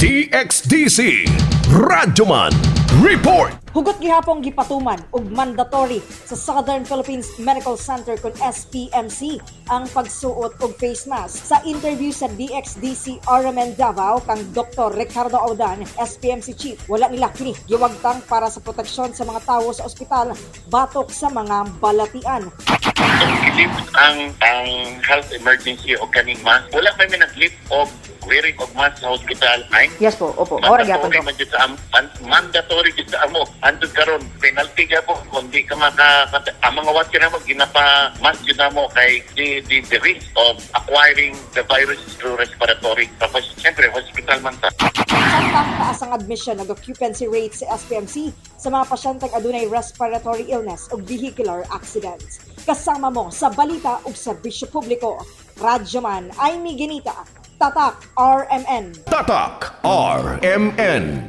DXDC Radyoman Report. Hugot gihapong gipatuman og mandatory sa Southern Philippines Medical Center kon SPMC ang pagsuot og face mask. Sa interview sa DXDC RMN Davao kang Dr. Ricardo Audan, SPMC chief, wala nila kini giwagtang para sa proteksyon sa mga tawo sa ospital batok sa mga balatian. Kung gilift ang health emergency o kaning mask, wala pa may nag-lift og wearing og mask sa hospital ay Yes po, opo. Mao ra gyapon mandatory to. Man jud sa mandatory jud sa amo. Antud karon penalty gyapon kung di ka maka ang mga watcher namo, ginapa mask jud namo kay the risk of acquiring the virus through respiratory. Tapos siyempre hospital man ta. Samtang taas ang admission ug occupancy rate sa SPMC sa mga pasyenteng adunay respiratory illness o vehicular accidents. Kasama mo sa balita ug serbisyo publiko. Radyoman Aimee Ginita, Tatak RMN. Tatak RMN.